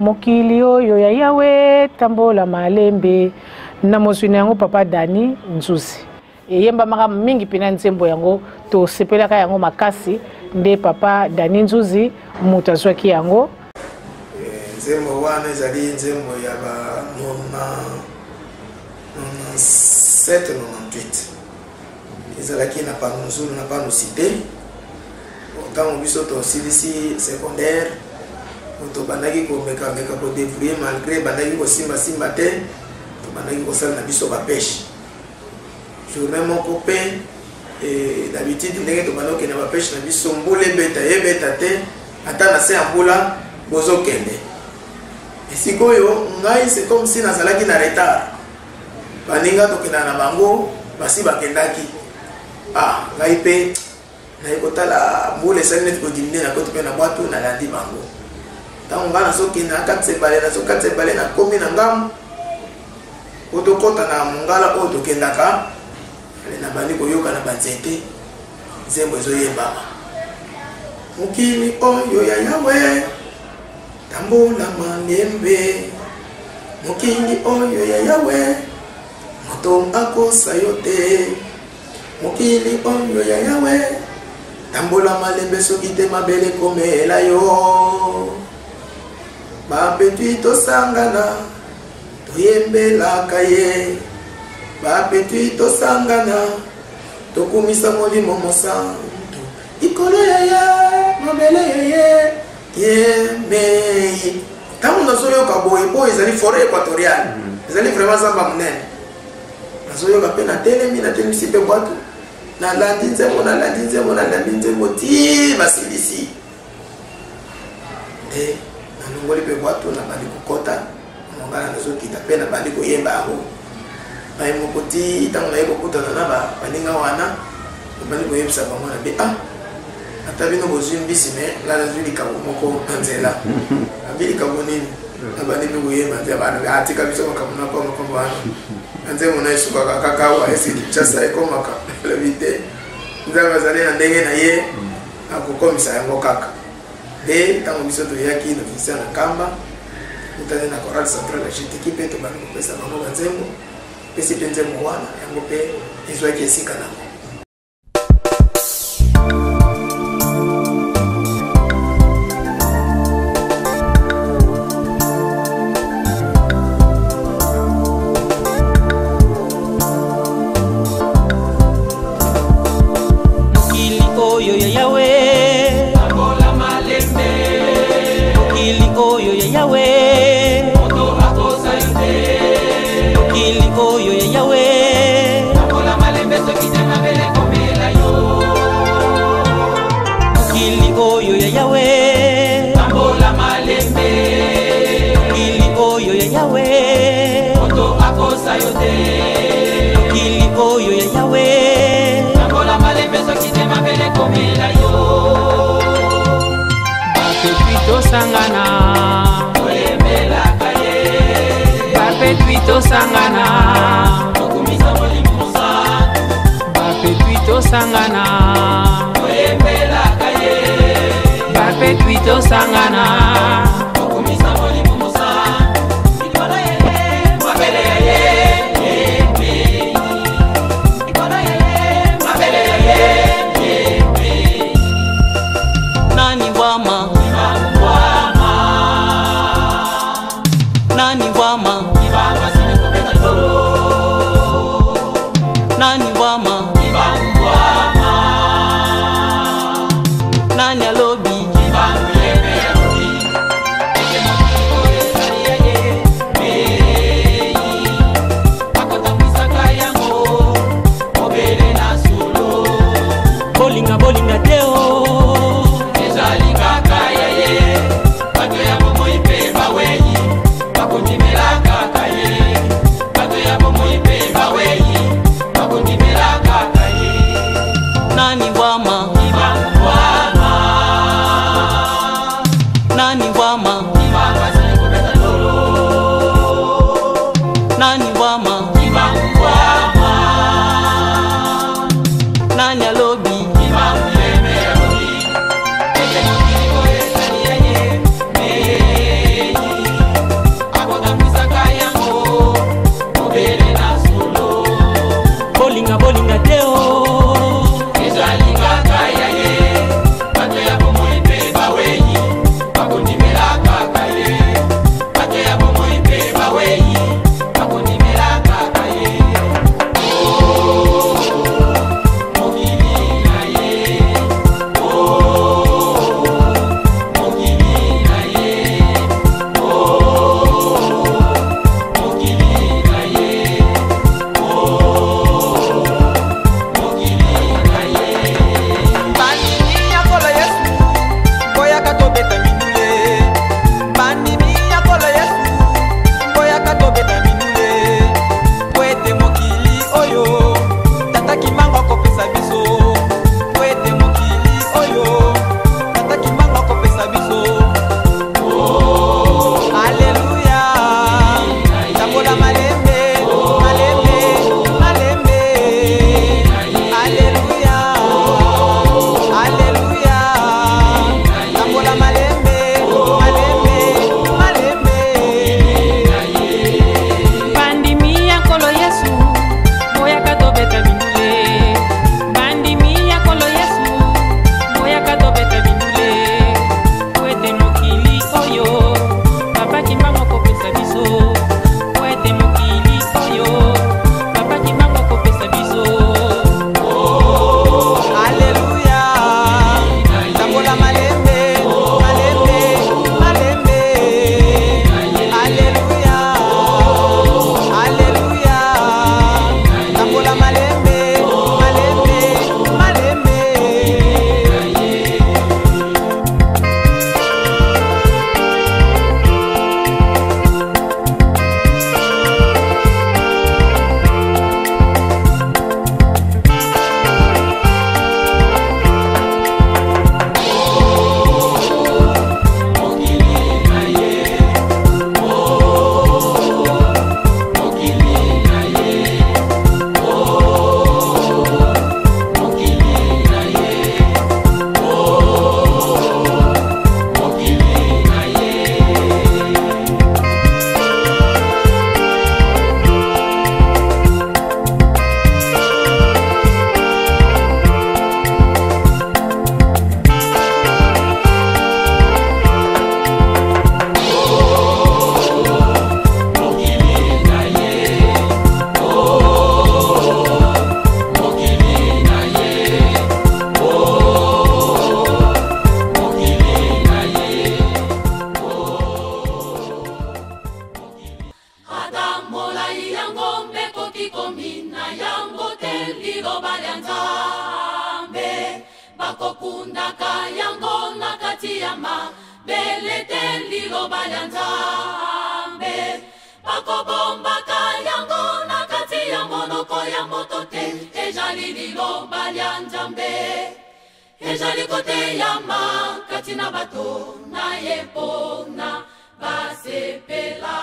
Mokili oyo ya Yawe, tambola malembe. Na mozwi na yango papa Dani Nzuzi. Eyembamaka mingi mpena nzembo yango, tosepelaka yango makasi. Nde papa Dani Nzuzi moto azwaki yango. Nzembo wana ezali nzembo ya ba 97 98, ezalaki na Panuzulu, na Panu Cité. Ntango biso tosilisi secondaire, tobandaki komekameka kodébrouiller, malgré ebandaki kosimbasimba te, tobandaki kosala na biso bapêche. Journée moko mpe, d'habitude ndenge tobanda kokende bapêche na biso, mbula ebeta ebeta te, ata na se ya mbula bozokende. Sikoyo ngai, c'est comme si nazalaki na retard. Baninga tokendaka na bango basi bakendaki. Ah, ngai mpe naye kotala mbula esali neti kodiminuer, nakoti mpe na bwatu, nalandi bango. Ntango ngai nazokende, nakatisa ebale, nazokatisa ebale, nakomi na ngambo po tokɔta na mongala oyo tokendaka. Ale, nabandi koyoka na banzete nzembo ezoyembama: mokili oyo ya Yawe, tambola malembe, mokili oyo ya Yawe, moto akosa yo te, mokili oyo ya Yawe, tambola malembe, soki te mabele komela yo. Bapetwi tosangana, toyembelaka ye, bapetwi tosangana, tokumisa Molimo Mosantu, likolo ya ye, mabele ya ye yemei. Ntango nazoyoka boye, po ezali forêt équatoriale, ezali vraiment zamba monene, nazoyoka mpe natelemi, natelemisi mpe bwatu, nalandi nzembo, nalandi nzembo, nalandi nzembo ti basilisi. Nde nalongoli mpe bwatu, nabandi kokɔta mongala, nazokita mpe nabandi koyemba yango ngai moko ti ntango naye kokutana na baninga wana. Nabandi koyebisa bango na be: ah, ata bino bozwi mbisi, mais ngai nazwi likambo moko na nzela. Abi: likambo nini? Nabandi mpe koyemba nzela. Bana atika biso makambo na pamba pamba wana na nzembo na esukaka kaka awa, esi Kinshasa ekomaka? Elobi te, Nzambe azali na ndenge na ye, akokomisa yango kaka. Nde ntango biso toyaki na visita na Nkamba, kutani na chorale centrale ya GTK, mpe tobandi kopesa bango banzembo, pesi mpe nzembo wana, yango mpe ezwaki esika nango. Mokili oyo ya Yawe, tambola malembe, mokili oyo ya Yawe, moto akosa yo te, mokili oyo ya Yawe, tambola malembe, soki te mabele komela yo. Mokili oyo ya Yawe, tambola malembe, mokili oyo ya Yawe, moto akosa yo te, mokili oyo ya Yawe, tambola malembe, soki te mabele komela yo. Bapetwi tosangana, toyembelaka ye, bapetwi tosangana, tokumisa Molimo Mosantu, bapetwi tosangana, toyembelaka ye, bapetwi tosangana, tokumisa Molimo Mosantu, likolo ya ye, mabele ya ye yemei, likolo ya ye, mabele ya ye yemei. Nani bwama? Bwama. Nani bwama? Ibangwa sili kobeta tolo. Nani bwama? Ibangwama. Nani alobi? Ibangu yebe alobi ete mokili oyo ezali ya ye mei, akotambwisaka yango mobele na solo. Bolinga bolinga te o. Ezali kaka ya ye, bato ya bomoi mpe bawei bakondimela kaka ye, bato ya bomoi mpe bawei bakondimela kaka ye. Nani bwama? Ibangwama. Nani bwama? Ibangwa sili kobeta tolo. Nani bwama? Ibangwama. Nani alobi? Ibangu yebe alobi ete mokili komina yango te liloba lya Nzambe. Bakokundaka yango na kati ya mabele te liloba lya Nzambe. Bakobombaka yango na kati ya monoko ya moto te, ezali liloba lya Nzambe. Ezali koteyama kati na bato na ye mpona basepela.